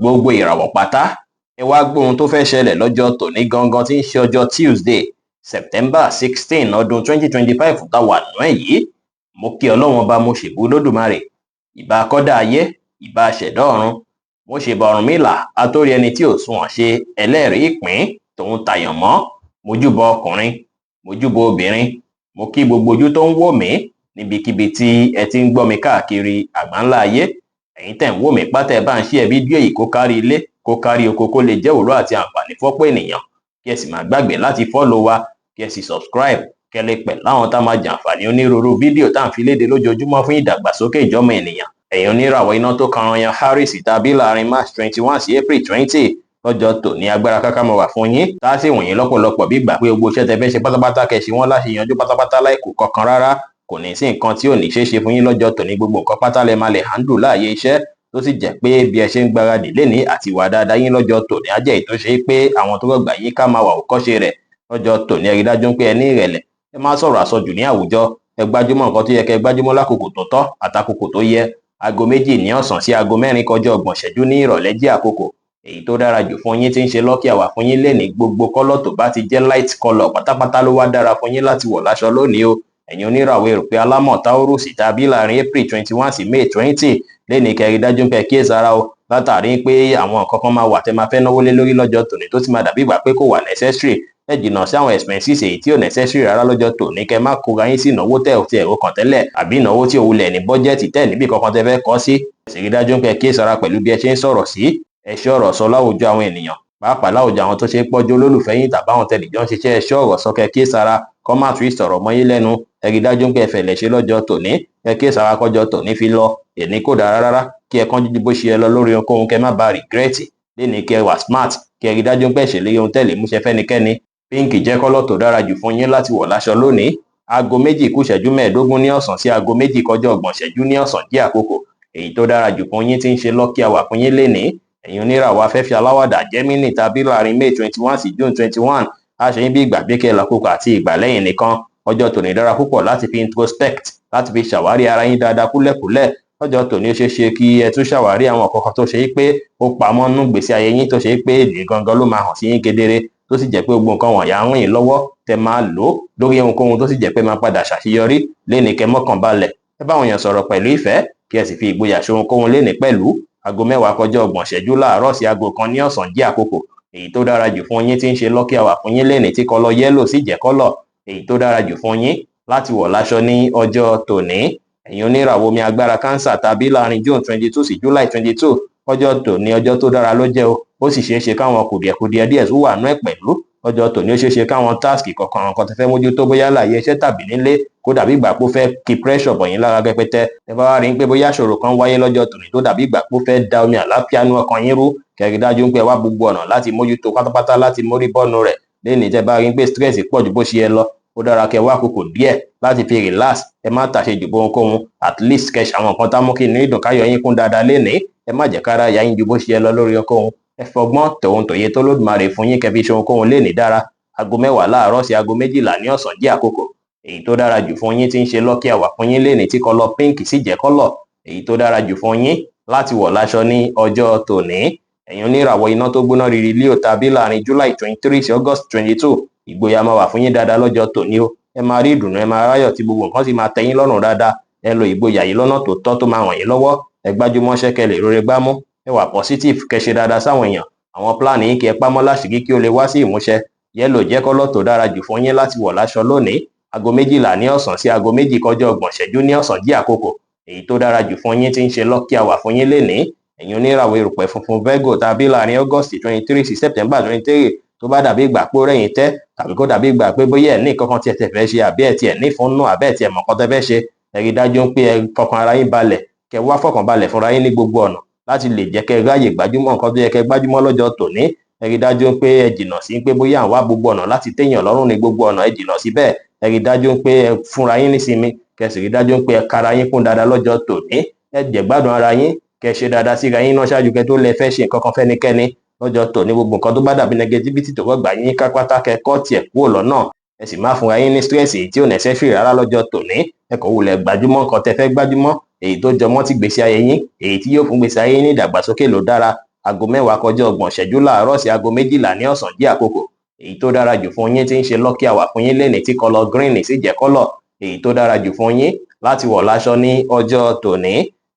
Gbogbo ìràwọ̀ pátá, ẹ wá gbọ́ ohun tó fẹ́ ṣẹlẹ̀ lọ́jọ́ tòní gangan tí ń ṣe ọjọ́ Tuesday, September 16, ọdún 2025 tá wà nú ẹ̀ yìí. Mo kí Ọlọ́run Ọba, mo ṣèbú Olódùmarè, ìbà kọ́dá ayé, ìbà ṣẹ̀dá ọ̀run. Mo ṣèbà Ọ̀rúnmìlà, atórí ẹni tí ò sunwọ̀n ṣe, ẹlẹ́rìí ìpín tòun tàyàn mọ́. Mojúbọ ọkùnrin, mojúbọ obìnrin, mo kí gbogbo ojú tó ń wò mí níbikíbi tí ẹ ti ń gbọ́ mi káàkiri àgbáńlá ayé. Ẹ̀yin tẹ̀ ń wò mí pátá, ẹ bá ń share fídíò yìí kó kárí ilé, kó kárí oko, kó lè jẹ́ òwúrọ̀ àti àǹfààní fọ́pọ̀ ènìyàn. Kí ẹ sì má gbàgbé láti follow wa, kí ẹ sì subscribe, kẹ́ lè pẹ̀ láwọn tá máa jàǹfààní onírúurú fídíò tá à ń fi léde lójoojúmọ́ fún ìdàgbàsókè ìjọ́mọ ènìyàn. Ẹ̀yin oníràwọ̀ iná tó kanran yan Aries tàbí láàrin March 21 sí April 20, lọ́jọ́ tòní agbára káká máa wà fún yín, tá a sì wọ̀nyí lọ́pọ̀lọpọ̀ bí ìgbà pé gbogbo iṣẹ́ tẹ fẹ́ ṣe pátápátá kẹ́ ṣe wọ́n láṣẹ yanjú pátápátá láìkù kankan rárá. Kò ní sí nǹkan tí ò ní ṣeé ṣe fún yín lọ́jọ́ tòní. Gbogbo nǹkan pátá lẹ máa lè handle láàyè iṣẹ́, tó sì jẹ́ pé bí ẹ ṣe ń gbáradì lénìí àti ìwà dáadáa yín lọ́jọ́ tòní á jẹ́ èyí tó ṣe é pé àwọn tó rọ̀gbà yín ká máa wà òkọ́ṣe rẹ̀. Lọ́jọ́ tòní, ẹ rí dájú pé ẹ ní ìrẹ̀lẹ̀, ẹ má sọ̀rọ̀ àsọjù ní àwùjọ, ẹ gbájúmọ́ nǹkan tó yẹ kẹ́ gbájúmọ́ lákòókò tó tọ́ àtàkòkò tó yẹ. Aago 2 ní ọ̀sán sí aago 3:30 ní ìrọ̀lẹ́ jẹ́ àkókò èyí tó dára jù fún yín tí ń ṣe lucky hour fún yín lénìí. Gbogbo colour tó bá ti jẹ́ light colour pátápátá ló wá dára fún yín láti wọ̀ láṣọ lónìí o. Ẹ̀yin oníràwọ̀ erùpẹ̀ alámọ̀ Taurus tàbí láàrin April 21 sí May 20, lénìí kẹ́ rí dájú pé kíyèsára o, látàrí pé àwọn nǹkan kan máa wà tẹ́ máa fẹ́ náwó lé lórí lọ́jọ́ tòní tó sì máa dàbí ìgbà pé kò wà necessary. Ẹ jìnnà sí àwọn expenses èyí tí ò necessary rárá lọ́jọ́ tòní, kẹ́ má kóra yín sí ìnáwó tẹ́ ò tiẹ̀ rò kàn tẹ́lẹ̀ àbí ìnáwó tí ò wulẹ̀ ní bọ́jẹ́tì tẹ́ níbì kankan tẹ́ fẹ́ kọ́ sí. Ẹ sì rí dájú pé kíyèsára pẹ̀lú bí ẹ ṣe ń sọ̀rọ̀ sí. Ẹ ṣọ́ ọ̀rọ̀ sọ láwùjọ àwọn ènìyàn, pàápàá láwùjọ àwọn tó ṣe é pọ́jú olólùfẹ́ yín tàbí àwọn tẹ̀lé jọ ń ṣiṣẹ́. Ẹ ṣọ́ ọ̀rọ̀ sọ, kẹ́ kíyèsára kọ́ má twist ọ̀rọ̀ mọ́ yín lẹ́nu. Ẹ rí dájú pé ẹ fẹ̀lẹ̀ ṣe lọ́jọ́ tòní. Ẹ kíyèsára kọjọ́ tòní fi lọ. Èní kò dára rárá kí ẹ kánjú ju bó ṣe yẹ lọ lórí ohunkóhun, kẹ́ má bàa regret. Lénìí, kẹ́ wà smart, kẹ́ rí dájú pé ṣèlérí ohun tẹ́lẹ̀ múṣẹ fẹ́nikẹ́ni. Pink jẹ́ colour tó dára jù fún yín láti wọ̀ láṣọ lónìí. Aago 2:45 ní ọ̀sán sí aago 2:30 ní ọ̀sán jẹ́ àkókò èyí tó dára jù fún yín tí ń ṣe lucky hour fún yín lénìí. Ẹ̀yin oníràwọ̀ afẹ́fẹ́ aláwàdà Gemini tàbí láàrin May 21 sí June 21, á ṣe yín bí ìgbà bí kẹ́ lákòókò àti ìgbà lẹ́yìn nìkan. Ọjọ́ tòní dára púpọ̀ láti fi introspect, láti fi ṣàwárí ara yín dáadáa kúlẹ̀kúlẹ̀. Lọ́jọ́ tòní, ó ṣeé ṣe kí ẹ tún ṣàwárí àwọn nǹkan kan tó ṣe é pé ó pamọ́ nú gbèsè ayé yín, tó ṣe é pé èdè gangan ló máa hàn sí yín kedere, tó sì jẹ́ pé gbogbo nǹkan wọ̀nyí á ràn yín lọ́wọ́ tẹ máa lò ó lórí ohunkóhun, tó sì jẹ́ pé máa padà ṣàṣeyọrí. Lénìí, kẹ́ mọ́kàn balẹ̀, ẹ bá àwọn èèyàn sọ̀rọ̀ pẹ̀lú ìfẹ́, kí ẹ sì fi ìgboyà ṣe ohunkóhun lénìí pẹ̀lú. Aago 10:30 láàárọ̀ sí aago 1 ní ọ̀sán jẹ́ àkókò èyí tó dára jù fún yín tí ń ṣe lucky hour fún yín lénìí, tí colour yellow sì jẹ́ colour èyí tó dára jù fún yín láti wọ̀ láṣọ ní ọjọ́ tòní. Ẹ̀yin oníràwọ̀ omi agbára Cancer tàbí láàrin June 22 sí July 22, ọjọ́ tòní ọjọ́ tó dára ló jẹ́ o. Ó sì ṣeé ṣe káwọn kùdìẹ̀kudiẹ díẹ̀ tún wà nú ẹ̀ pẹ̀lú. Ọjọ́ tòní, ó ṣeé ṣe káwọn task kọ̀ọ̀kan, àwọn kan tẹ́ fẹ́ mójútó, bóyá láàyè iṣẹ́ tàbí nílé, kó dàbí ìgbà pé ó fẹ́ kí pressure bọ̀ yín lára rẹpẹtẹ. Ẹ bá wá rí i pé bóyá ìṣòro kan wáyé lọ́jọ́ tòní tó dàbí ìgbà pé ó fẹ́ da omi àlàáfíà nú ọkàn yín rú, kẹ́ rí dájú pé ẹ wá gbogbo ọ̀nà láti mójútó pátápátá, láti mórí bọ́nu rẹ̀. Lénìí, tẹ́ bá rí i pé stress pọ̀ ju bó ṣe yẹ lọ, ó dára kẹ́ wá àkókò díẹ̀ láti fi relax. Ẹ má tàṣejù bó ohunkóhun, at least kẹ́ ṣe àwọn nǹkan tá mú kí inú ìdùn káyọ̀ yín kún dáadáa. Lénìí, ẹ má jẹ́ kára ya yín ju bó ṣe yẹ lọ lórí ohunkóhun. Ẹ fọgbọ́n tòun tòye tó Lódùmarè fún yín kẹ́ fi ṣe ohunkóhun lénìí dára. Aago 10 láàárọ̀ sí aago 12 ní ọ̀sán jẹ́ àkókò èyí tó dára jù fún yín tí ń ṣe lucky hour fún yín lénìí, tí colour pink sì jẹ́ colour èyí tó dára jù fún yín láti wọ̀ láṣọ ní ọjọ́ tòní. Ẹ̀yin oníràwọ̀ iná tó gbóná riri Leo tàbí láàrin July 23 sí August 22, ìgboyà máa wà fún yín dáadáa lọ́jọ́ tòní o. Ẹ máa rí ìdùnnú, ẹ máa ráyọ̀, tí gbogbo nǹkan sì máa tẹ́ yín lọ́rùn dáadáa. Ẹ lo ìgboyà yìí lọ́nà tó tọ́ tó máa ràn yín lọ́wọ́. Ẹ gbájúmọ́ iṣẹ́ kẹ́ lè rore gbámú. Ẹ wà positive, kẹ́ ṣe dáadáa sáwọn èèyàn. Àwọn plan yín, kí ẹ pamọ́ láṣìírí kí ó lè wá sí ìmúṣẹ. Yellow jẹ́ colour tó dára jù fún yín láti wọ̀ láṣọ lónìí. Aago 12 ní ọ̀sán sí aago 2:30 ní ọ̀sán jẹ́ àkókò èyí tó dára jù fún yín tí ń ṣe lucky hour fún yín lénìí. Ẹ̀yin oníràwọ̀ erùpẹ̀ funfun Virgo tàbí láàrin August 23 sí September 23, tó bá dàbí ìgbà pé ó rẹ̀yìn tẹ́ tàbí kó dàbí ìgbà pé bóyá ẹ̀ ní nǹkan kan tí ẹ tẹ̀ fẹ́ ṣe, àbí ẹ̀ tiẹ̀ ní fúnnú, àbí ẹ̀ tiẹ̀ mọ̀ nǹkan tẹ́ fẹ́ ṣe, ẹ rí dájú pé ẹ fọkàn ara yín balẹ̀, kẹ́ wá fọkàn balẹ̀ fúnra yín ní gbogbo ọ̀nà láti lè jẹ́ kẹ́ ráyè gbájúmọ́ nǹkan tó yẹ kẹ́ gbájúmọ́ lọ́jọ́ tòní. Ẹ rí dájú pé ẹ jìnnà sí pé bóyá à ń wá gbogbo ọ̀nà láti téèyàn lọ́rùn ní gbogbo ọ̀nà. Ẹ jìnnà síbẹ̀. Ẹ rí dájú pé ẹ fúnra yín nísinmi, kẹ́ sì rí dájú pé ẹ kára yín kún dáadáa lọ́jọ́ tòní. Ẹ jẹ́ gbádùn ara yín, kẹ́ ṣe dáadáa síra yín náà ṣáájú kẹ́ tó lẹ fẹ́ ṣe nǹkan kan fẹ́nikẹ́ni. Lọ́jọ́ tòní, gbogbo nǹkan tó bá dàbí negativity tó rọ̀gbà yín ká pátá, kẹ́ kọ́ tiẹ̀ kúrò lọ́nà. Ẹ sì má fúnra yín ní stress èyí tí ò necessary rárá lọ́jọ́ tòní. Ẹ kò wulẹ̀ gbájúmọ́ nǹkan tẹ́ fẹ́ gbájúmọ́, èyí tó jọmọ́ ti gbèsè ayé yín, èyí tí yóò fún gbèsè ayé yín ní ìdàgbàsókè ló dára. Aago 10 kọjá 30 ìṣẹ́jú láàárọ̀ sí aago 12 ní ọ̀sán jẹ́ àkókò èyí tó dára jù fún yín tí ń ṣe lucky hour fún yín lénìí, tí colour green sì jẹ́ colour èyí tó dára jù fún yín láti wọ̀ láṣọ ní ọjọ́ tòní.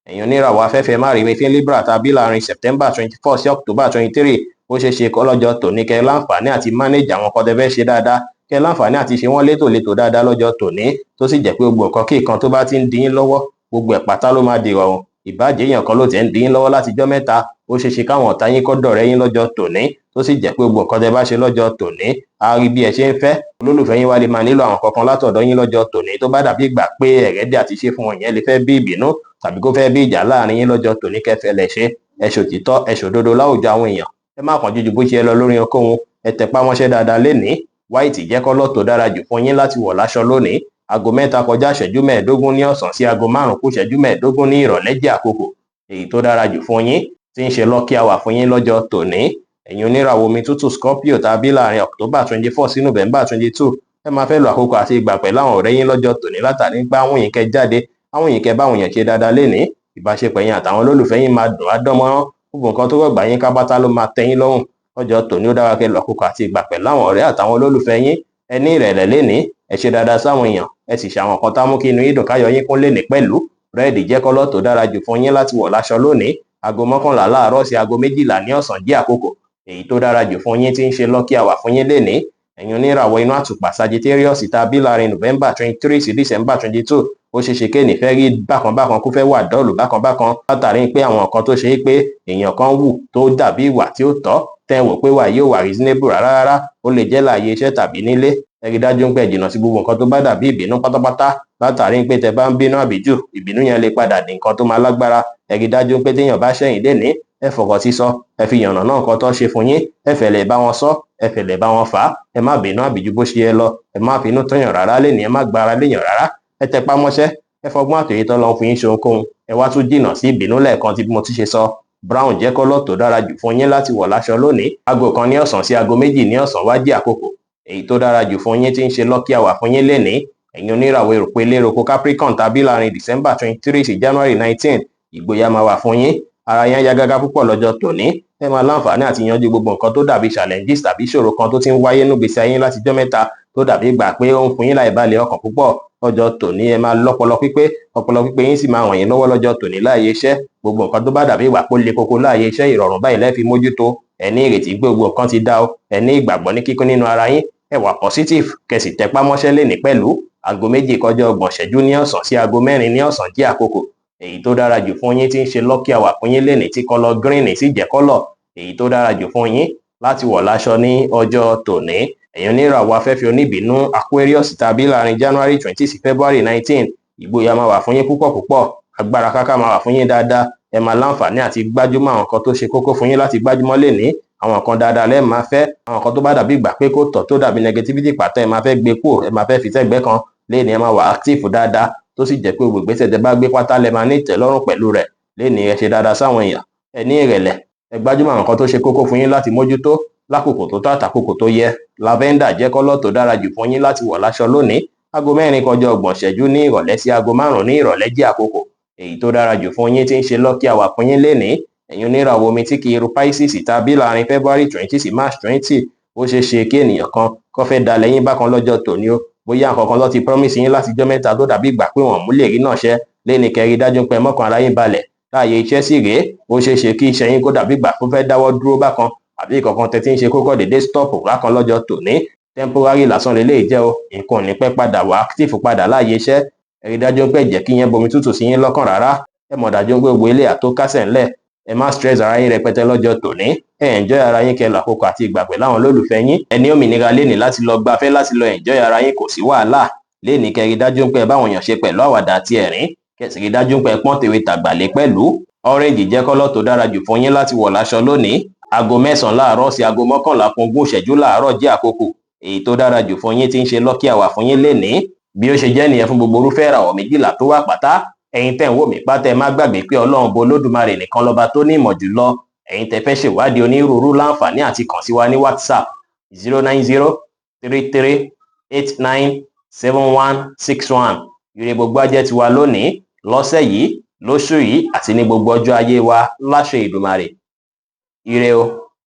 Ẹ̀yin oníràwọ̀ afẹ́fẹ́ má rí wífín Libra tàbí láàrin September 24 sí October 23, ó ṣeé ṣe kọ́lọ́jọ́ tòní kẹ́ láǹfààní àti manage àwọn kan tẹ́ fẹ́ ṣe dáadáa, kẹ́ láǹfààní àti ṣe wọ́n létòlétò dáadáa lọ́jọ́ tòní, tó sì jẹ́ pé gbogbo nǹkan kí nǹkan tó bá ti ń dín yín lọ́wọ́, gbogbo ẹ̀ pátá ló máa dìrọ̀rùn. Ìbàjẹ́ èèyàn kan ló ti ń dín yín lọ́wọ́ látijọ́ mẹ́ta, ó ṣeé ṣe káwọn ọ̀tá yín kọ́ dọ̀rẹ́ yín lọ́jọ́ tòní, tó sì jẹ́ pé gbogbo nǹkan tẹ́ bá ṣe lọ́jọ́ tòní á rí bí ẹ ṣe ń fẹ́. Olólùfẹ́ yín wá lè máa nílò àwọn kankan látọ̀dọ̀ yín lọ́jọ́ tòní, tó bá dàbí ìgbà pé ẹ̀rẹ́dẹ̀ àti ṣe fún wọn yẹn lè fẹ́ bí ìbínú tàbí kó fẹ́ bí ìjà láàrin yín lọ́jọ́ tòní. Kẹfẹ́ lẹ̀ ṣe, ẹ ṣòtítọ́, ẹ ṣòdodo láwùjọ àwọn èèyàn, ẹ má kánjú ju bó ṣe lọ lórí ohunkóhun, ẹ tẹpá mọ́ṣẹ́ dáadáa lénìí. White jẹ́ kọ́lọ̀ tó dára jù fún yín láti wọ̀ láṣọ lónìí. Aago 3 kọjá ìṣẹ́jú 15 ní ọ̀sán sí aago 5 kù ìṣẹ́jú 15 ní ìrọ̀lẹ́ jẹ́ àkókò èyí tó dára jù fún yín tí ń ṣe lucky hour fún yín lọ́jọ́ tòní. Ẹ̀yin oníràwọ̀ omi tútù Scorpio tàbí láàrin October 24 sí November 22, ẹ máa fẹ́ lo àkókò àti ìgbà pẹ̀lú àwọn ọ̀rẹ́ yín lọ́jọ́ tòní, látàrí pé àwọn yìí kẹ́ jáde, àwọn yìí kẹ́ báwọn èèyàn ṣe dáadáa lénìí. Ìbáṣepọ̀ yín àtàwọn olólùfẹ́ yín máa dùn á dán mọ́rán, gbogbo nǹkan tó rọ̀gbà yín kápátá ló máa tẹ́ yín lọ́rùn lọ́jọ́ tòní. Ó dára kẹ́ lo àkókò àti ìgbà pẹ̀lú àwọn ọ̀rẹ́ àtàwọn olólùfẹ́ yín. Ẹ ní ìrẹ̀lẹ̀ lénìí, ẹ ṣe dáadáa sáwọn èèyàn, ẹ sì ṣe àwọn nǹkan tá mú kí inú yín dùn káyọ̀ yín kún lénìí pẹ̀lú. Red jẹ́ kọ́lọ̀ tó dára jù fún yín láti wọ̀ láṣọ lónìí. Aago 11 láàárọ̀ sí aago 12 ní ọ̀sán jẹ́ àkókò èyí tó dára jù fún yín tí ń ṣe lucky hour fún yín lénìí. Ẹ̀yin oníràwọ̀ inú àtùpà Sagittarius tàbí láàrin November 23 sí December 22, ó ṣeé ṣe kéènì fẹ́ rí bákan bákan, kó fẹ́ wà dọ́ọ̀lù bákan bákan, látàrí pé àwọn nǹkan tó ṣe é pé èèyàn kan wù tó dàbí ìwà tí ó tọ́ tẹ́ wò pé wà yóò wà reasonable rárá rárá, ó lè jẹ́ láàyè iṣẹ́ tàbí nílé. Ẹ rí dájú pé ẹ jìnnà sí gbogbo nǹkan tó bá dàbí ìbínú pátápátá, látàrí pé tẹ́ bá ń bínú àbíjù, ìbínú yẹn lè padà di nǹkan tó máa lágbára. Ẹ rí dájú pé téèyàn bá ṣẹ̀yìn lénìí, ẹ fọkàn sí sọ, ẹ fi yànnà náà nǹkan tó ṣe fún yín, ẹ fẹ̀lẹ̀ bá wọn sọ, ẹ fẹ̀lẹ̀ bá wọn fà á, ẹ má bínú àbíjù bó ṣe yẹ lọ, ẹ má finú tóyàn rárá lénìí, ẹ má gba ara léèyàn rárá, ẹ tẹpá mọ́ṣẹ́, ẹ fọgbọ́n àtòyè tó lọ fún yín ṣe ohunkóhun, ẹ wá tún jìnnà sí ìbínú lẹ́ẹ̀kan tí mo ti ṣe sọ. Brown jẹ́ kọ́lọ̀ tó dára jù fún yín láti wọ̀ láṣọ lónìí. Aago 1 ní ọ̀sán sí aago 2 ní ọ̀sán wá jẹ́ àkókò èyí tó dára jù fún yín tí ń ṣe lucky hour fún yín lénìí. Ẹ̀yin oníràwọ̀ erùpẹ̀ eléroko Capricorn tàbí láàrin December 23 sí January 19, ìgboyà máa wà fún yín, ara yín á yá gágá púpọ̀ lọ́jọ́ tòní. Ẹ máa láǹfààní àti yanjú gbogbo nǹkan tó dàbí challenges tàbí ìṣòro kan tó ti ń wáyé nígbèsí ayé látijọ́ mẹ́ta tó dàbí ìgbà pé ó ń fún yín láì balẹ̀ ọkàn púpọ̀ lọ́jọ́ tòní. Ẹ máa lọ́pọlọ pípé, ọpọlọ pípé yín sì máa ràn yín lọ́wọ́ lọ́jọ́ tòní láàyè iṣẹ́. Gbogbo nǹkan tó bá dàbí ìwà pó le koko láàyè iṣẹ́, ìrọ̀rùn báyìí lẹ́ fi mójútó. Ẹ ní ìrètí pé gbogbo nǹkan ti dá o, ẹ ní ìgbàgbọ́ ní kíkún nínú ara yín, ẹ wà positive, kẹ́ sì tẹpá mọ́ṣẹ́ lénìí pẹ̀lú. Aago 2 kọjá 30 ìṣẹ́jú ní ọ̀sán sí aago 4 ní ọ̀sán jẹ́ àkókò èyí tó dára jù fún yín tí ń ṣe lucky hour fún yín lénìí, tí colour green sì jẹ́ colour èyí tó dára jù fún yín láti wọ̀ láṣọ ní ọjọ́ tòní. Ẹ̀yin oníràwọ̀ afẹ́fẹ́ oníbínú Aquarius tàbí láàrin January 20 sí February 19, ìgboyà máa wà fún yín púpọ̀ púpọ̀, agbára káká máa wà fún yín dáadáa. Ẹ máa láǹfààní àti gbájúmọ́ àwọn nǹkan tó ṣe kókó fún yín láti gbájúmọ́ lénìí. Àwọn nǹkan dáadáa lẹ́ẹ̀ máa fẹ́, àwọn nǹkan tó bá dàbí ìgbà pé kó tọ́ tó dàbí negativity pàtẹ́, ẹ máa fẹ́ gbé kúrò, ẹ máa fẹ́ fi sẹ́gbẹ́ kan lénìí. Ẹ máa wà active dáadáa, tó sì jẹ́ pé gbogbo ìgbésẹ̀ tẹ́ bá gbé pátá lẹ máa ní ìtẹ́lọ́rùn pẹ̀lú rẹ̀ lénìí. Ẹ ṣe dáadáa sáwọn èèyàn, ẹ ní ìrẹ̀lẹ̀, ẹ gbájúmọ́ àwọn nǹkan tó ṣe kókó fún yín láti mójútó lákòókò tó tọ́ àtàkókò tó yẹ. Lavender jẹ́ kọ́lọ̀ tó dára jù fún yín láti wọ̀ láṣọ lónìí. Aago 4 kọjá 30 ìṣẹ́jú ní ìrọ̀lẹ́ sí aago 5 ní ìrọ̀lẹ́ jẹ́ àkókò èyí tó dára jù fún yín tí ń ṣe lucky hour fún yín lénìí. Ẹ̀yin oníràwọ̀ omi tí kì í ru Pisces tàbí láàrin February 20 sí March 20, ó ṣeé ṣe kí ènìyàn kan kó fẹ́ dalẹ̀ yín bákan lọ́jọ́ tòní o. Bóyá nǹkan kan ló ti promise yín látijọ́ mẹ́ta tó dàbí ìgbà pé wọ́n mú lè rí náà ṣẹ lénìí, kẹ́ rí dájú pé mọ́kàn ara yín balẹ̀. Láàyè iṣẹ́ sì rèé, ó ṣeé ṣe kí iṣẹ́ yín kó dàbí ìgbà tó fẹ́ dáwọ́ dúró bákan, àbí ìkọ̀kan tẹ́ tí ń ṣe kókó dédé stop bákan lọ́jọ́ tòní. Temporary lásán leléyìí jẹ́ o, nǹkan ò ní pẹ́ padà wá active padà láàyè iṣẹ́. Ẹ rí dájú pé jẹ́ kí yẹn bomi tútù sí yín lọ́kàn rárá. Ẹ mọ̀ dájú pé gbogbo ilé àtó kásẹ̀ ńlẹ̀. Ẹ má stress ara yín rẹpẹtẹ lọ́jọ́ tòní. Ẹ enjoy ara yín, kẹ́ lọ àkókò àti ìgbà pẹ̀lú àwọn olólùfẹ́ yín. Ẹ ní òmìnira lénìí láti lọ gbafẹ́, láti lọ enjoy ara yín, kò sí wàhálà lénìí. Kẹ́ rí dájú pé ẹ báwọn èèyàn ṣe pẹ̀lú àwàdà àti ẹ̀rín, kẹ́ sì rí dájú pé ẹ pọ́n tèwe tàgbà lé pẹ̀lú. Orange jẹ́ kọ́lọ̀ tó dára jù fún yín láti wọ̀ láṣọ lónìí. Aago 9 láàárọ̀ sí aago 10:20 láàárọ̀ jẹ́ àkókò èyí tó dára jù fún yín tí ń ṣe lucky hour fún yín lénìí. Bí ó ṣe jẹ́ nìyẹn fún gbogbo irúfẹ́ ìràwọ̀ 12 tó wà pátá. Ẹ̀yin tẹ́ ń wò mí pátá, ẹ má gbàgbé pé Ọlọ́run bo Olódùmarè nìkan lọ́ba tó ní ìmọ̀ jùlọ. Ẹ̀yin tẹ́ fẹ́ ṣèwádìí onírúurú láǹfààní àti kàn sí wa ní WhatsApp 09033897161. Ire gbogbo á jẹ́ tiwa lónìí, lọ́sẹ̀ yìí, lóṣù yìí àti ní gbogbo ọjọ́ ayé wa láṣẹ Èdùmàrè. Ire o.